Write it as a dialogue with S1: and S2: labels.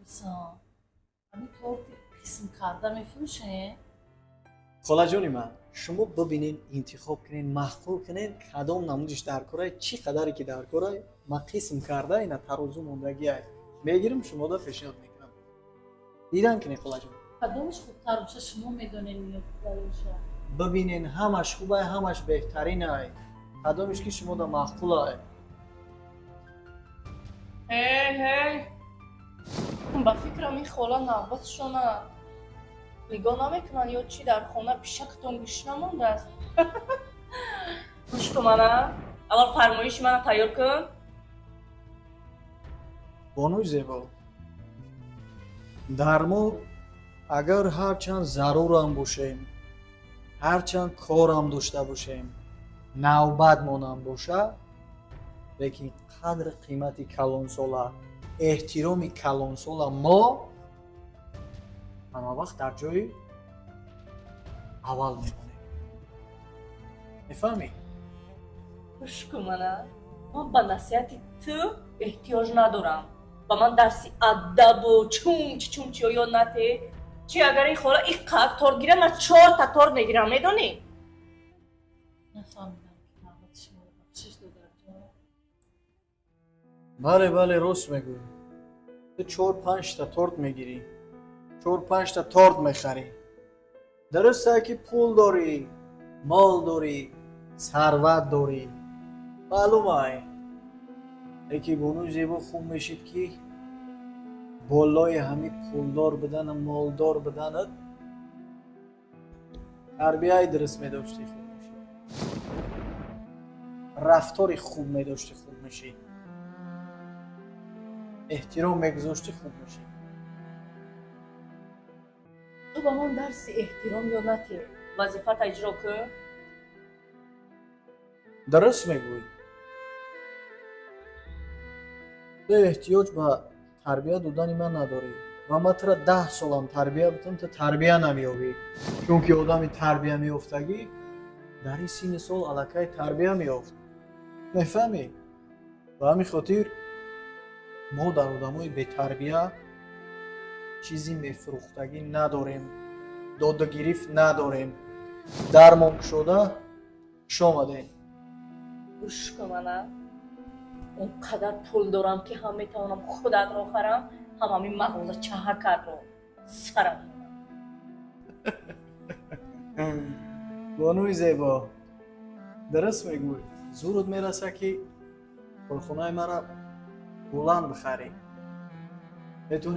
S1: Бипурсам, ҳамин торти қисм карда мефурӯшед?
S2: Холаҷони ман, шумо бибинен, интихоб кунен, маъқул кунен, кадом намудиш дар корай, чӣ қадаре ки дар корай, ман қисм карда ина тарозу мондагиай, мегирам, шумода пешниҳод мекунам. Дидан кунед, холаҷон.
S1: Кадомаш хубтар боша, шумо медонед ё боша?
S2: Бибинен, ҳамаш хубай, ҳамаш беҳтаринай, кадомеш ки шумода маъқулай.
S3: Ҳей, ҳей, ба фикрам, ин хола навбатшона нигоҳ намекунанд ё чӣ? Дар хона пишактон гӯш намондааст? Гӯш кун мана, аввал фармоиши мана тайёр кун.
S2: Бонуи зебо, дар мо агар ҳарчанд зарурам бошем, ҳарчанд корам дошта бошем, навбатмонам боша, лекин қадри қимати калонсола, эҳтироми калонсола мо ҳама вақт дар ҷои аввал мемонем, мефаҳмӣ?
S3: Гӯш кун мана, ман ба насиҳати ту эҳтиёҷ надорам. Ба ман дарси адабу чумчи чумчиё ёд нате. Чи, агар ин хола иққадр торт гирад, ман чорта торт мегирам, медонӣ?
S1: Нафаҳмидам, ки навбати шуморо. Бахшиш, додарҷон.
S2: Бале, бале, рост мегӯӣ. Ту чор панҷта торт мегирӣ, чор панҷта торт мехарӣ. Дурусте ки пул дорӣ, мол дорӣ, сарват дорӣ, маълумай, лекин, бонуи зебо, хуб мешид, ки болои ҳамин пулдор будану молдор буданат тарбияи дуруст медоштӣ, хуб мешид, рафтори хуб медоштӣ, хуб мешид, эҳтиром мегузоштӣ, хуб мешид.
S3: Ту ба ман дарси эҳтиром ёд нате, вазифата иҷро кун.
S2: Дуруст мегӯӣ, ту эҳтиёҷ ба тарбия додани ман надорӣ ва ман тура 10 солам тарбия бутам, ту тарбия намеёбӣ, чунки одами тарбия меёфтагӣ дар ин синни сол аллакай тарбия меёфт, мефаҳмӣ? Ба ҳамин хотир мо дар одамои бетарбия чизи мефурӯхтагӣ надорем, додугирифт надорем. Дармон кушода, хуш омадем.
S3: Гӯш кун мана, он қадар пул дорам, ки ҳам метавонам худатро харам, ҳам ҳамин мағоза чаҳакатро сарам.
S2: Бонуи зебо, дуруст мегӯй, зурут мераса, ки корхонаи маро буланд бихарӣ, метавонӣ.